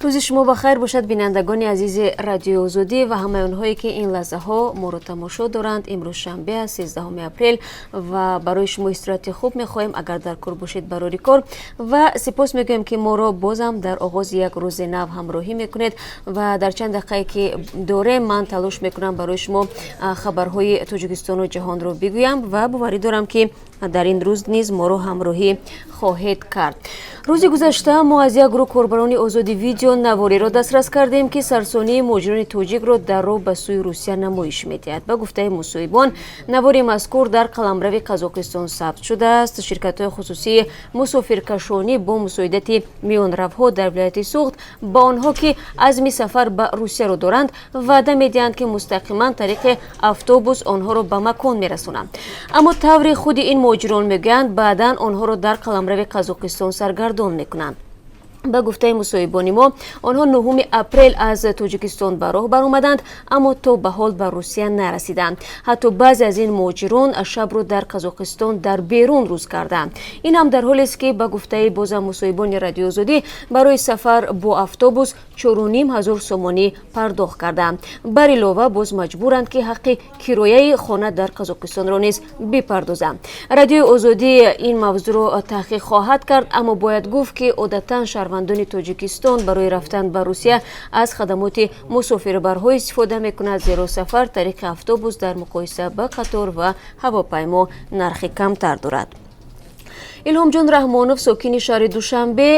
Рӯзи шумо ба хайр бошад, бинандагони азизи Радиои Озодӣ ва ҳамаи онҳое, ки ин лаҳзаҳо моро тамошо доранд. Имрӯз шанбе аст, 13 апрел, ва барои шумо истироҳати хуб мехоҳем, агар дар кор бошед, барори кор, ва сипос мегӯем, ки моро бозам дар оғози як рӯзи нав ҳамроҳӣ мекунед. Ва дар чанд дақиқае, ки дорем, ман талош мекунам барои шумо хабарҳои Тоҷикистону ҷаҳонро бигӯям ва боварӣ дорам, ки дар ин рӯз низ моро ҳамроҳӣ хоҳед кард. Рӯзи гузашта мо аз як гурӯҳ корбарони Озоди видео навориро дастрас кардем, ки сарсонии муҳоҷирони тоҷикро дар роҳ ба сӯи Русия намоиш медиҳад. Ба гуфтаи мусоҳибон, навори мазкур дар қаламрави Қазоқистон сабт шудааст. Ширкатҳои хусусии мусофиркашонӣ бо мусоидати миёнравҳо дар вилояти Суғд ба онҳо, ки азми сафар ба Русияро доранд, ваъда медиҳанд, ки мустақиман тариқи автобус онҳоро ба макон мерасонанд. Аммо таври худи ин муҳоҷирон мегӯянд, баъдан онҳоро дар қаламрави Қазоқистон саргардон мекунанд. Ба гуфтаи мусоҳибони мо, онҳо 9 апрел аз Тоҷикистон ба роҳ баромаданд, аммо то ба ҳол ба Русия нарасиданд. Ҳатто баъзе аз ин муҳоҷирон шабро дар Қазоқистон дар берун рӯз карданд. Ин ҳам дар ҳолест, ки ба гуфтаи бозам мусоҳибони Радиои Озодӣ, барои сафар бо автобус 4500 сомонӣ пардохт карданд. Бар илова, боз маҷбуранд, ки ҳаққи кирояи хона дар Қазоқистонро низ бипардозанд. Радиои Озодӣ ин мавзӯъро таҳқиқ хоҳад кард, аммо бояд гуфт, ки одатан шаҳрвандони Тоҷикистон барои рафтан ба Русия аз хадамоти мусофирбарҳо истифода мекунад, зеро сафар тариқи автобус дар муқоиса ба қатор ва ҳавопаймо нархи камтар дорад. Илҳомҷон Раҳмонов, сокини шаҳри Душанбе,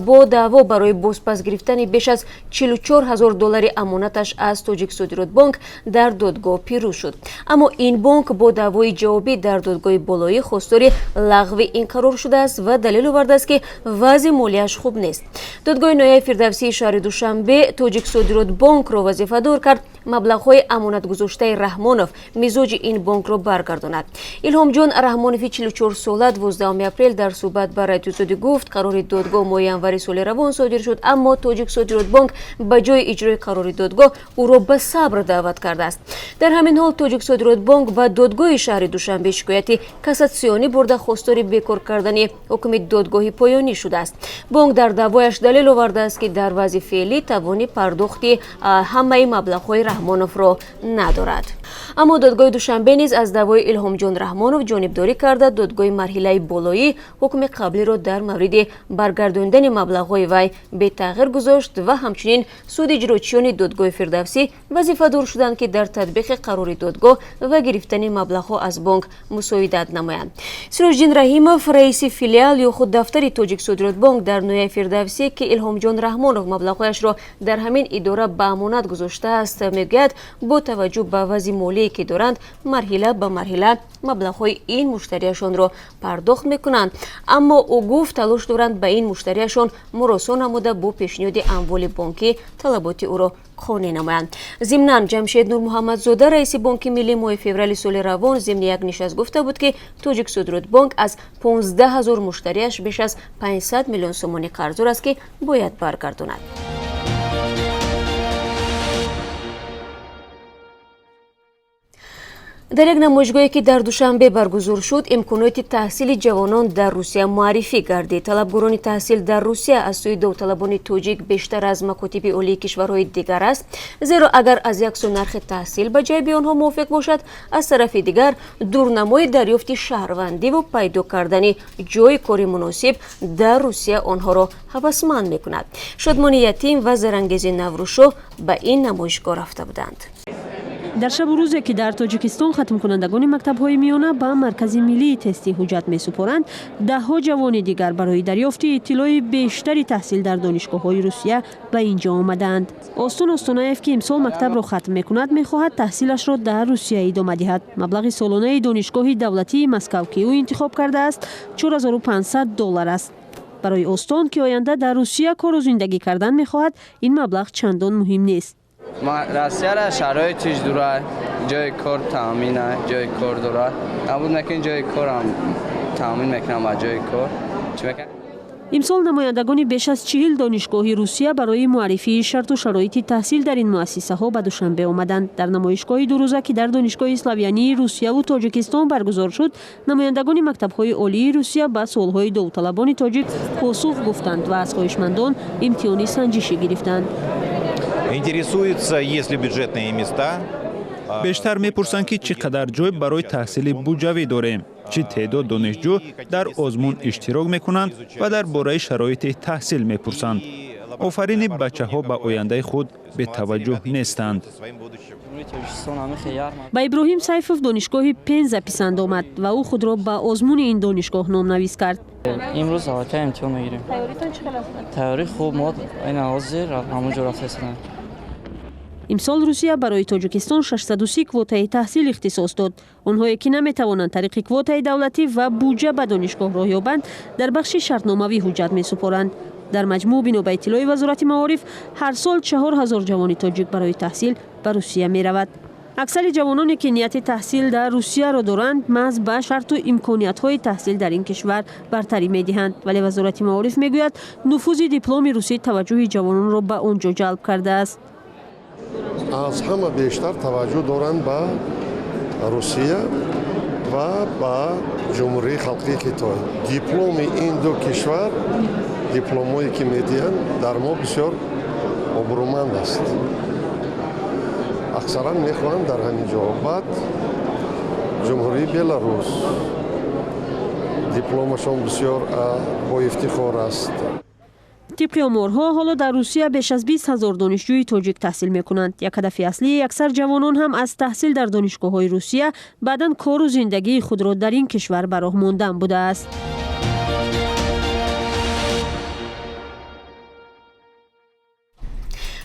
бо даъво барои бозпас гирифтани беш аз 44 ҳазор доллари амонаташ аз Тоҷиксодиротбонк дар додгоҳ пирӯз шуд. Аммо ин бонк бо даъвои ҷавобӣ дар додгоҳи болоӣ хостори лағви ин қарор шудааст ва далел овардааст, ки вазъи молияш хуб нест. Додгоҳи ноҳияи Фирдавсии шаҳри Душанбе Тоҷиксодиротбонкро вазифадор кард маблағҳои амонатгузоштаи Раҳмонов, мизоҷи ин бонкро, баргардонад. Илҳомҷон Раҳмонови 44 сола 12 апрел дар суҳбат ба Радиозодӣ гуфт, қарори додгоҳ моҳи январи соли равон содир шуд, аммо Тоҷиксодиротбонк ба ҷои иҷрои қарори додгоҳ ӯро ба сабр даъват кардааст. Дар ҳамин ҳол, Тоҷиксодиротбонк ба додгоҳи шаҳри Душанбе шикояти кассатсионӣ бурда, хостори бекор кардани ҳукми додгоҳи поёнӣ шудааст. Бонк дар даъвояш далел овардааст, ки дар вазъи феълӣ тавони пардохти ҳамаи маблағҳои Раҳмоновро надорад. Аммо додгоҳи Душанбе низ аз даъвои Илҳомҷон Раҳмонов ҷонибдорӣ карда, додгоҳи марҳилаи болоӣ ҳукми қаблиро дар мавриди баргардондани маблағҳои вай бетағйир гузошт ва ҳамчунин суди иҷрочиёни додгоҳи Фирдавсӣ вазифадор шуданд, ки дар татбиқи қарори додгоҳ ва гирифтани маблағҳо аз бонк мусоидат намоянд. Сироҷиддин Раҳимов, раиси филиал ё худ дафтари Тоҷиксодиротбонк дар ноҳияи Фирдавсӣ, ки Илҳомҷон Раҳмонов маблағҳояшро дар ҳамин идора ба амонат гузоштааст, мегӯяд, бо таваҷҷӯҳ ба вазъи молие, ки доранд, марҳила ба марҳила маблағҳои ин муштарияшонро пардохт мекунанд. Аммо ӯ гуфт, талош доранд ба ин муштарияшон муросо намуда, бо пешниҳоди амволи бонкӣ талаботи ӯро қонеъ намоянд. Зимнан, Ҷамшед Нурмуҳаммадзода, раиси Бонки Миллӣ, моҳи феврали соли равон зимни як нишаст гуфта буд, ки Тоҷиксодиротбонк аз 15 ҳазор муштарияш беш аз 500 миллион сомонӣ қарздор аст, ки бояд баргардонад. Дар як намоишгоҳе, ки дар Душанбе баргузор шуд, имконоти таҳсили ҷавонон дар Русия муаррифӣ гардид. Талабгорони таҳсил дар Русия аз сӯи довталабони тоҷик бештар аз макотиби олии кишварҳои дигар аст, зеро агар аз як сӯ нархи таҳсил ба ҷайби онҳо мувофиқ бошад, аз тарафи дигар дурнамои дарёфти шаҳрвандиву пайдо кардани ҷойи кори муносиб дар Русия онҳоро ҳавасманд мекунад. Шодмони Ятим ва Зарангези Наврӯзшоҳ ба ин намоишгоҳ рафта буданд. Дар шабу рӯзе, ки дар Тоҷикистон хатмкунандагони мактабҳои миёна ба Маркази миллии тестӣ ҳуҷҷат месупоранд, даҳҳо ҷавони дигар барои дарёфти иттилои бештари таҳсил дар донишгоҳҳои Русия ба ин ҷо омадаанд. Остон Остонаев, ки имсол мактабро хатм мекунад, мехоҳад таҳсилашро дар Русия идома диҳад. Маблағи солонаи донишгоҳи давлатии Москав, ки ӯ интихоб кардааст, 4500 доллар аст. Барои Остон, ки оянда дар Русия кору зиндагӣ кардан мехоҳад, ин маблағ чандон муҳим нест. Россияра шароитиш дура, ҷои кор таъмина, ҷои кор дорад. Набуд мекунӣ, ҷои корам таъмин мекунам, ба ҷои кор чӣ мекунам. Имсол намояндагони беш аз 40 донишгоҳи Русия барои муаррифии шарту шароити таҳсил дар ин муассисаҳо ба Душанбе омаданд. Дар намоишгоҳи дурӯза, ки дар Донишгоҳи славянии Русияву Тоҷикистон баргузор шуд, намояндагони мактабҳои олии Русия ба суолҳои довталабони тоҷик посух гуфтанд ва аз хоҳишмандон имтиҳони санҷишӣ гирифтанд. Интересуются, есть ли бюджетные места. Бештар мепурсанд, ки чӣ қадар ҷой барои таҳсили буҷавӣ дорем, чӣ теъдод донишҷӯ дар озмун иштирок мекунанд ва дар бораи шароити таҳсил мепурсанд. Офарини бачаҳо, ба ояндаи худ бетаваҷҷӯҳ нестанд. Ба Иброҳим Сайфов донишгоҳи Пенза писанд омад ва ӯ худро ба озмуни ин донишгоҳ номнавис кард. Имрӯз аллакай имтиҳон мегирем. Тайёрӣ хуб, мо ина ҳозир ҳамон ҷо рафта истодем. Имсол Русия барои Тоҷикистон 630 квотаи таҳсил ихтисос дод. Онҳое, ки наметавонанд тариқи квотаи давлатӣ ва буҷа ба донишгоҳ роҳ ёбанд, дар бахши шартномавӣ ҳуҷҷат месупоранд. Дар маҷмӯъ, бино ба иттилои Вазорати маориф, ҳар сол 4000 ҷавони тоҷик барои таҳсил ба Русия меравад. Аксари ҷавононе, ки нияти таҳсил дар Русияро доранд, маҳз ба шарту имкониятҳои таҳсил дар ин кишвар бартарӣ медиҳанд, вале Вазорати маориф мегӯяд, нуфузи дипломи русӣ таваҷҷӯҳи ҷавононро ба он ҷо ҷалб кардааст. Аз ҳама бештар таваҷҷӯҳ доранд ба Русия ва ба Ҷумҳурии Халқии Хитой. Дипломи ин ду кишвар, дипломҳое ки медиҳанд, дар мо бисёр обрӯманд аст. Аксаран мехоҳанд дар ҳамин ҷо. Баъд Ҷумҳурии Беларус, дипломашон бисёр боифтихор аст. Тибқи оморҳо, ҳоло дар Русия беш аз 20 000 донишҷӯи тоҷик таҳсил мекунанд. Як ҳадафи аслии аксар ҷавонон ҳам аз таҳсил дар донишгоҳҳои Русия баъдан кору зиндагии худро дар ин кишвар ба роҳ мондан будааст.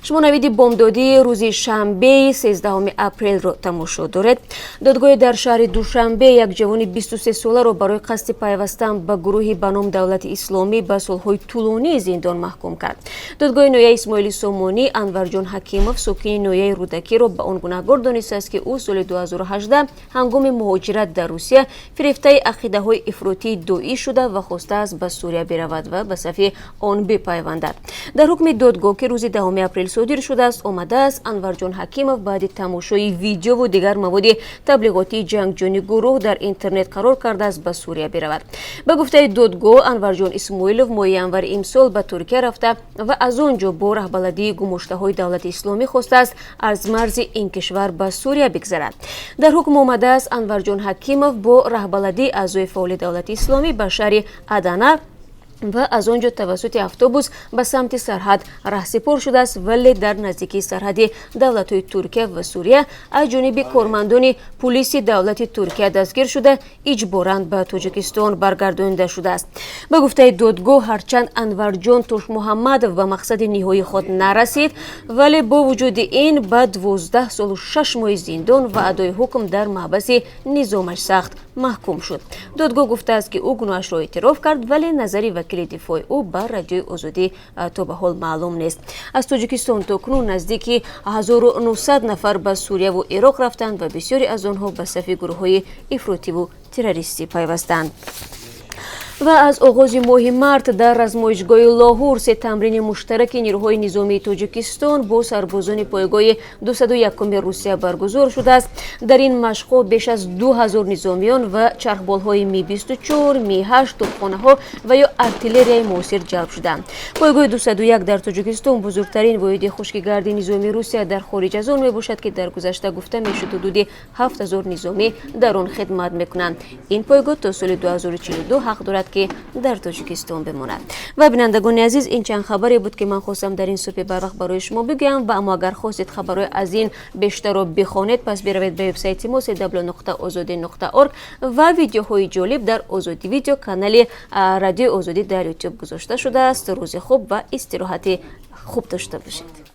Шумо навиди бомдодии рӯзи шанбеи 13 апрелро тамошо доред. Додгоҳи дар шаҳри Душанбе як ҷавони 23-соларо барои қасди пайвастан ба гурӯҳи ба ном Давлати Исломӣ ба солҳои тӯлонии зиндон маҳкум кард. Додгоҳи ноҳияи Исмоили Сомонӣ Анварҷон Ҳакимов, сокини ноҳияи Рӯдакиро, ба он гунаҳгор донистааст, ки ӯ соли 2018 ҳангоми муҳоҷират дар Русия фирефтаи ақидаҳои ифротии ДОИШ шуда ва хостааст ба Сурия биравад ва ба сафи он бипайвандад. Дар ҳукми додгоҳ, ки рӯзи 10 апрел содир шудааст, омадааст: Анварҷон Ҳакимов баъди тамошои видеову дигар маводи таблиғотии ҷангҷӯни гурӯҳ дар интернет қарор кардааст ба Сурия биравад. Ба гуфтаи додгоҳ, Анварҷон Исмоилов моҳи январи имсол ба Туркия рафта ва аз он ҷо бо раҳбаладии гумоштаҳои Давлати Исломӣ хостааст аз марзи ин кишвар ба Сурия бигзарад. Дар ҳукм омадааст, Анварҷон Ҳакимов бо раҳбаладии аъзои фаъоли Давлати Исломӣ ба шаҳри Адана ва аз он ҷо тавассути автобус ба самти сарҳад раҳсипор шудааст, вале дар наздикии сарҳади давлатҳои Туркия ва Сурия аз ҷониби кормандони пулиси давлати Туркия дастгир шуда, иҷборан ба Тоҷикистон баргардонида шудааст. Ба гуфтаи додгоҳ, ҳарчанд Анварҷон Тошмуҳаммадов ба мақсади ниҳоии худ нарасид, вале бо вуҷуди ин ба 12 солу 6 моҳи зиндон ва адои ҳукм дар маҳбаси низомаш сахт маҳкум шуд. Додгоҳ гуфтааст, ки ӯ гуноҳашро эътироф кард, вале назари вакили дифои ӯ ба Радиои Озодӣ то ба ҳол маълум нест. Аз Тоҷикистон то кунун наздики 1900 нафар ба Сурияву Ироқ рафтанд ва бисёре аз онҳо ба сафи гурӯҳҳои ифротиву террористӣ пайвастанд. Ва аз оғози моҳи март дар размоишгоҳи Лоҳур се тамрини муштараки нирӯҳои низомии Тоҷикистон бо сарбозони пойгоҳи 201-уми Русия баргузор шудааст. Дар ин машқҳо беш аз 2000 низомиён ва чархболҳои Ми 24, Ми 8, топхонаҳо ва ё артиллерияи муосир ҷалб шуданд. Пойгоҳи 201 дар Тоҷикистон бузургтарин воҳиди хушкигарди низомии Русия дар хориҷ аз он мебошад, ки дар гузашта гуфта мешуд, ҳудуди 7000 низомӣ дар он хидмат мекунанд. Ин пойгоҳ то соли 2042 ҳақ дорад, ки дар Тоҷикистон бимонад. Ва бинандагони азиз, ин чанд хабаре буд, ки ман хостам дар ин субҳи барвақт барои шумо бигӯям. Ва аммо агар хостед хабарҳои аз ин бештарро бихонед, пас биравед ба вебсайти мо cw.ozodi.org ва видеоҳои ҷолиб дар Озодӣ Видео, канали Радиои Озодӣ дар Ютуб гузошта шудааст. Рӯзи хуб ва истироҳати хуб дошта бошед.